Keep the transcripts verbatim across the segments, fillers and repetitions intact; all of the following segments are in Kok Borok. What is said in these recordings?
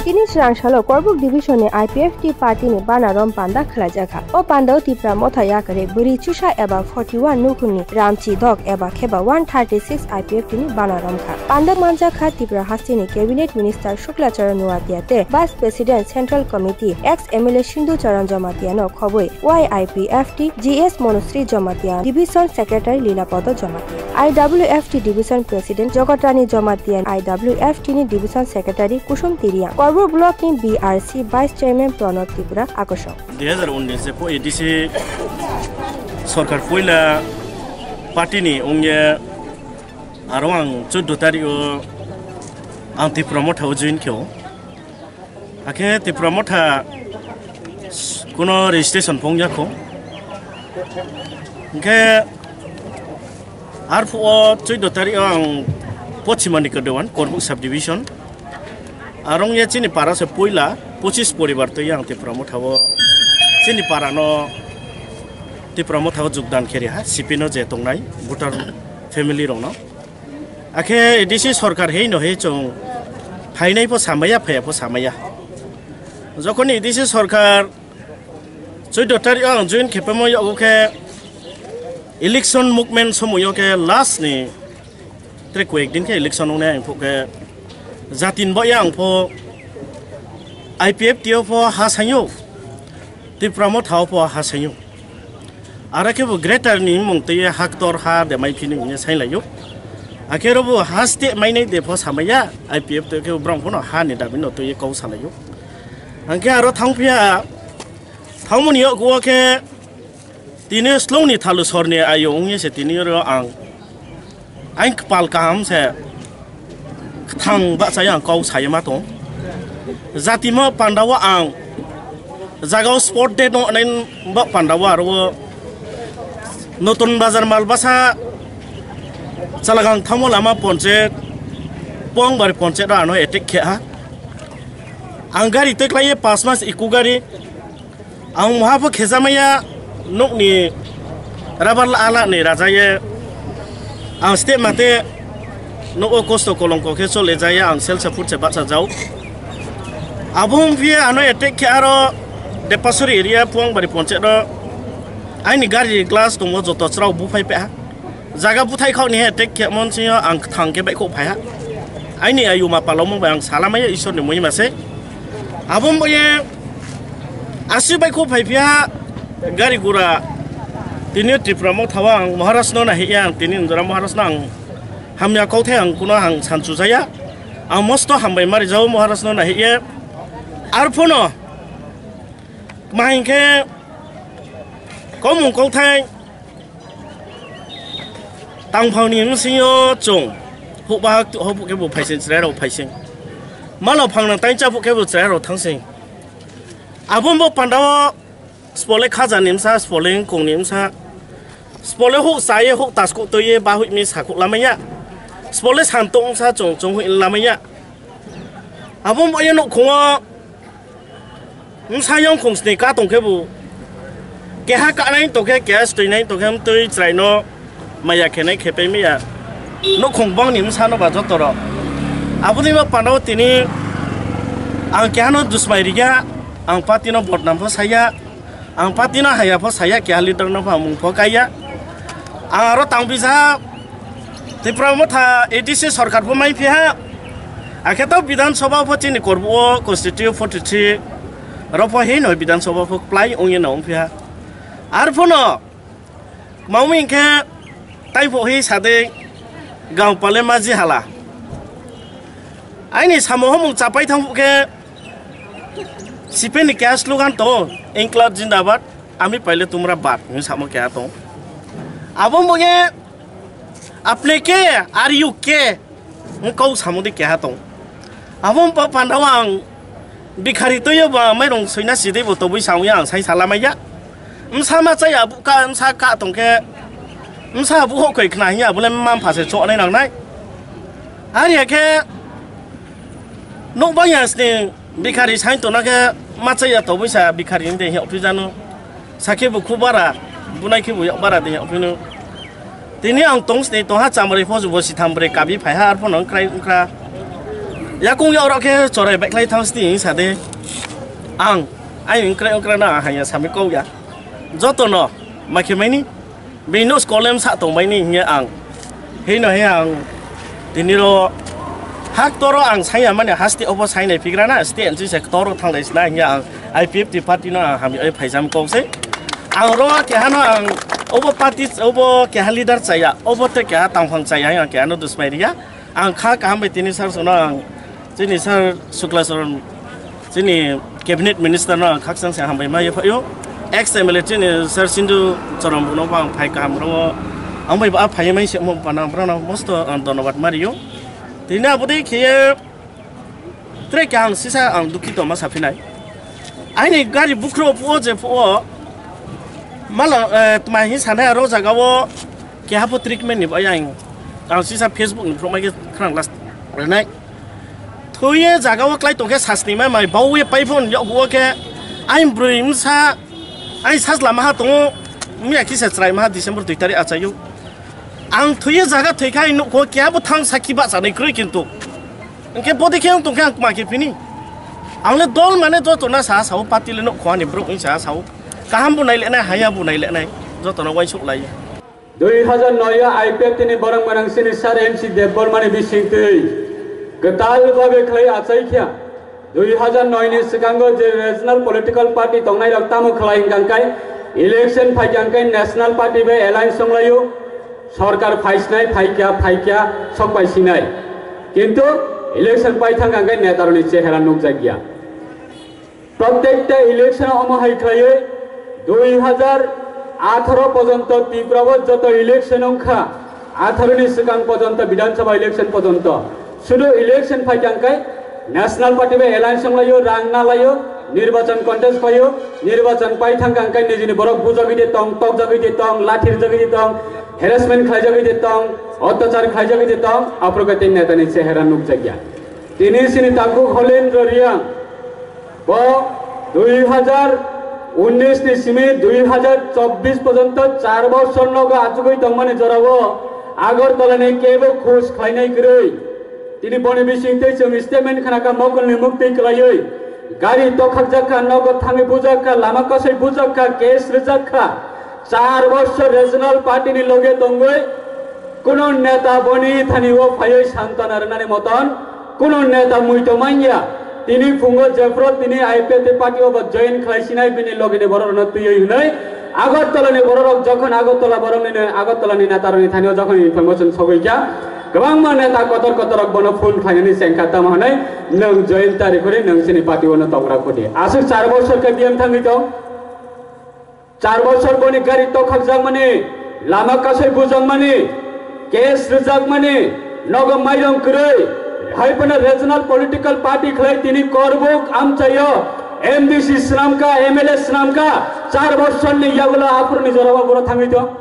Tini chwrangsalo Korbuk Division ni I P F T party ni banarom panda khwlaijakha. O pandao Tipra Motha yakare bwrwi chusa eba forty one nukhungni Ramchi Dok eba kheba one thirty six I P F T ni banarom kha. Panda manjakha Tipra hasteni Cabinet Minister Shukla Charan Noatia tei Vice President Central Committee ex M L A Sindhu Charan Jamatia no khobwi Y I P F T G S Monosri Jamatia, Division Secretary Lila Podo Jamatia, I W F T Division President Jagat Rani Jamatia, I W F T ni Division Secretary Kusum Tiriang, Korbuk Block ni B R C Vice Chairman Pranab Tripura akosong. Dui hazar unnis je po A D C sorkar poila party ni wngya aro ang chuddo tarik o ang Tipra Motha o join khe o. Hakhe Tipra Motha s-, kuno registration phongya kho. Hingkhe arphuo chuddo tarik o ang Pochimani Kedowan, Korbuk subdivision. Arong ye chini para se puila pochis poribar twi ang Tipra Motha o, chini para no Tipra Motha o jogdan khe ri ha, C P no je tongnai voter family rok no. Akhe A D C sorkar hei no hei chwng phainai pho samaya, phaiya pho samaya. Jokhon A D C sorkar chuddo tarik ang join khe phaimo yago khe election movement somoyo khe last ni tre koyek din khe election wngnai ang pho khe jatin bo yang pho I P F T o pho ha sayo, Tipra Motha o pho ha sayo. Ara khe bo greater ni mung twi haktor ha de mai phini hwnwi sai laio. Akhe ro bo haste mai nai de pho samaya, I P F T khe bo brang phono ha ni dabi no twi kau salaio. Angkhe aro thang phiya, thangmani yok wo khe tini slong ni thalu sor ni ayo wngye se tini ro ang. Ang kpal kaham se, kthang bahchai ang kau sai ma tong. Jati mo panda o ang jaga o sport day no nai ba panda o aro o Notun Bazar Malbasa Chalagang thamo lama ponche Pongbari ponche ro ano attack khe ha. Ang gari teklai ye pas mas iku gari. Ang muha pho khejamaya nokni rabar ala ni rajaye ang step mate nogo kosto kolongko khe chole jaya ang selsa phutse bacha jau. Abo wngphi ano attack khe aro Depasuri area Puangbari ponche ro aini gari glass tongo joto chwrao buphai peha. Jaga buthai khok ni he tek khe mon sio ang thang khe baikho phai ha. Aini ayuma palomung bai ang salamaya Ishwar ni muhima se. Abo mo ye asi baikho phai phiya gari gura tini Tripura mo thawa ang Maharaj no nahi ya ang tini Indra Maharaj no ang hamya kau thai ang kuno ang sanchu jaya. Ang mosto hambai mari jao Maharaj no nahi ya. Arphuno mahing khe komung kau thai. Tangphangni bwswngyo chwng hukbahak hopuk khe bo phaising chwrairok phaising. Mano phangno taincha phuk khe bo chwrairok thangsing. Abo bo pandao sipole khajani bwsa, sipole wngkongni bwsa, sipole huk chaye huk taskuk twiye bahuk mi sakhuk lamaya. Sipole santok bwsa chwng chwng hui lamaya. Abo bo ye nukhungo Bwsa yongkhong sni ka tong khe bo keha kanai tong khe, keha stwi nai tong khe, mtwi chwrai no maya khenai khe pai maya. Nukhung bangni bwsa no ba joto rok. Aboni bo panda o tini ang keha no dusmai riya, ang party no bodnam pho saya, ang party no haya pho saya, keha leader no pho ang mung pho kaiya. Ang aro tang bisa Tripura Motha A D C sorkar pho mai phiha. Akhe to Bidhan Sabha pho chini korbu o constitute forty three ro pho hino Bidhan Sabha pho plai ongye no ongphiha. Ar phono maumi khe tai pho hi sade gaon pale maji hala. Aini samo homung chapai thang khe sipeni kya slogan to, Inklab Jindabad, ami paile tumra bad, ni samo kya to. Abo mo ye Apne ke? Are you ke? Wng kau samung di keha tong. Abo wng pa pandao ang bikhari twiyo ba mairung soina sidei bo tobwi samung ya ang sai sala maiya. Msa ma chaya bu ka msa ka tong khe msa bu hok khoi khna hiya bole mam phase chok nai nang nai. Are ya khe nok bang ya sning bikhari sai tona khe ma chaya tobwi sa bikhari ni de hiya office ano. Sakhe bo khu bara, bunai khe bo yak bara de yak phino. Tini ang tong sini tongha chamari pho bo sitham bre kabi phaiha arpho nang krai wngkha. Yakung yakrok khe chorai baikhlai thang sini sa de. Ang, ai wngkrai wngkrai na hanya sami kok ya. Joto no, ma khe maini, bini no skolem sa tong maini hingye ang. Hino he ang, tini ro, hak toro ang saya mani hasti obo sai nai pigra na, sti ensi se toro thang lai sina hingye ang, I P F T party no ang hami oi phaisam kok se. Ang ro keha no ang, obo party, obo keha leader chaya, obo te keha tangphang chaya, ang keha no dusmai riya. Ang kha kaham bai tini sir sono ang chini sir Sukla Charan chini cabinet minister no ang khakchang se hambai ma yaphaio. Ex M L A chini sir Sindu Charan buno ang phai kaham ro. Ang bai ba phai mai se mo bana brana mosto ang dhonnobad mario. Tini abodi khiye tre khe ang sisa ang dukhi toma saphinai. Aini gari bukhro puo je puo mala, eh, tma hi sanai aro jaga o keha pho treatment ni bai ang, ang sisa Facebook ni phrwngmai khe khwnang last rwnai. Thuye jaga o klai tongkhe sasni mai mai bauye pai phone yok o khe ain brwi msa ain sajla maha tongo miya kisa chwrai maha December dui tarik achaio. Ang thuye jaga thwi khai nuk ko kya bo thang sakhi ba chanai kroi kintu. Engke bodi khe tongkhe ang kma khe pini. Ang le dol mane joto na sa sao party le nuk khwani brok sa sao. Kaham bo nai le nai haya bo nai le nai joto na waisuk lai. Dui hajar noi o I P F T ni borok manang sini sir M C Debbarma ni bising twi kwtal babe khlai achai kha. Dui hajar noi ni swkango je regional political party tongnai rok tamo khlai hwnkha khe election phai kha khe national party bai alliance wnglaio, sorkar phai sinai phai kha phai kha sok pai sinai. Kintu election pai thang kha khe neta rok ni chehera nukjak ya. Prottekta election omo hai khlaiwi dui hajar atharo pojonto Tripura o joto election wngkha, atharo ni swkang pojonto Bidhan Sabha election pojonto sudu election phai thang khe national party bai alliance wnglaio, rang nalaio, nirbachan contest phaio, nirbachan pai thang kha khe nijini borok bujagwi de tong, tokjagwi de tong, lathirjagwi de tong, harassment khlaijagwi de tong, otyachar khlaijagwi de tong, aphuru khe tei neta ni chehera nukjakya. Tini sini takhuk Holendra Reang. Bo dui hajar unnish ni simi dui hajar chobbish porjonto char bochor nogo achugwi tongmani jorao Agartala ni kebo khoj khlainai kwrwi. Tini boni bising tei chwng statement khna kha mokol ni muktwi kwlaiwi. Gari tokhakjak kha, nogo thangwi bujak kha, lama kosoi bujak kha, case rijak kha. Char bochor regional party ni loge tongwi kuno neta boni thani o phaiwi santana rwnani moton kuno neta muito manya. Tini phungo jephru tini I P F T party o bo join khlai sinai bini loge ni borok rokno twiwi hwnwi Agartala ni borok rok jokhon Agartala borok ni Agartala ni neta rok ni thani o jokhon information sogwi kha kwbangma neta kotor kotor rok bono phone khlainani chengkha tamo hwnwi nwng join ta rikori nwng chini party o no tongra khudi aswk char bochor khe B M thangwi tong. Char bochor boni gari tokhakjakmani, lama kasai bujakmani, case rijakmani, nogo mairong kwrwi, hai phano regional political party khlai tini Korbuk amchaio M D C swnamkha, M L A swnamkha, char bochorni yagulo aphuruni jorao boro thangwi tong.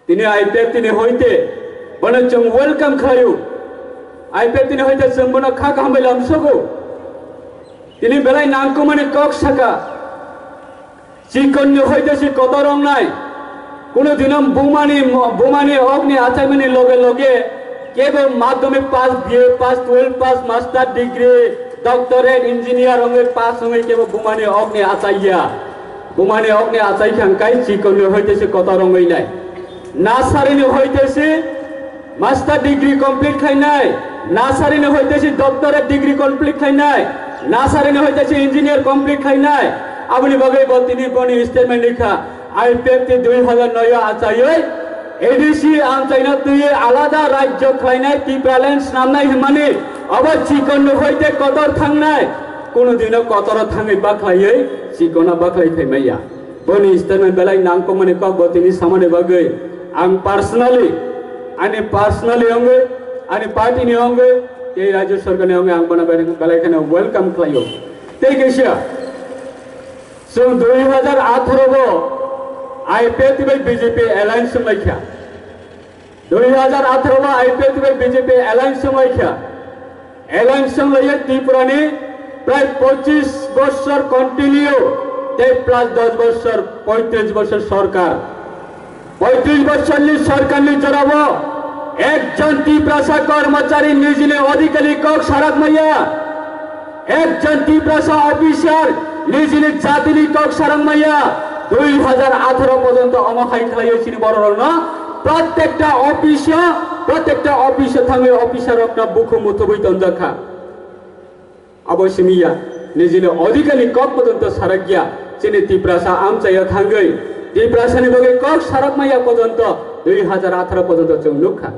Tini I P F T ni hoite bono chwng welcome khlaio. I P F T ni hoite chwng bono kha kaham bai lamsogo. Tini belai nangkukmani kok saka. Chikon ni hoite si kotor wngnai. Kuno dino bumani, bumani okni achaimani loge loge kebo madhyamik pass, B A pass, twelve pass, master degree, doctorate, engineer wngwi pass wngwi kebo bumani okni achaiya. Bumani okni achai kha hwnkhe chikon ni hoite se kotor wngwi nai. Nasari ni hoite se master degree complete khainai, nasari ni hoite se doctorate degree complete khainai, nasari ni hoite se engineer complete khainai. Aboni bagwi bo tini boni statement rikha, I P F T dui hajar noi o achaiwi A D C amchaino twiwi alada rajyo khlainai Tipraland snamnai hwnmani obo chikon ni hoite kotor thangnai. Kuno dino kotoro thangwi bakhlaiwi chikono bakhlai phaimaya. Boni statement belai nangkukmani kok bo tini samani bagwi ang personally, ani personally wngwi, ani party ni wngwi, tei rajya sarkar ni wngwi ang bono belai, belai kheno welcome khlaio. Tei kaisa, chwng dui hajar atharo bo I P F T bai B J P alliance wnglaikha. Dui hajar atharo o I P F T bai B J P alliance wnglaikha. Alliance wnglaio Tripura ni prai pochis bochor continue tei plus dos bochor, poitris bochor sorkar. Poitris bochor ni sorkar ni jorao Ekjon Tiprasa kormochari nijini odhikari kok sarak maya, ekjon Tiprasa officer nijini jatini kok sarak maya, dui hajar atharo porjonto omo hai khlaiwi chini bororokno prottekta office-o, prottekta office-o thangwi officer-rokno bukhum muthubwi tonjakha. Abo simi ya, nijini odhikani kok porjonto sarakya, chini Tiprasa amchaio thangwi, Tiprasani bagwi kok sarakmaya porjonto dui hajar atharo porjonto chwng nukha.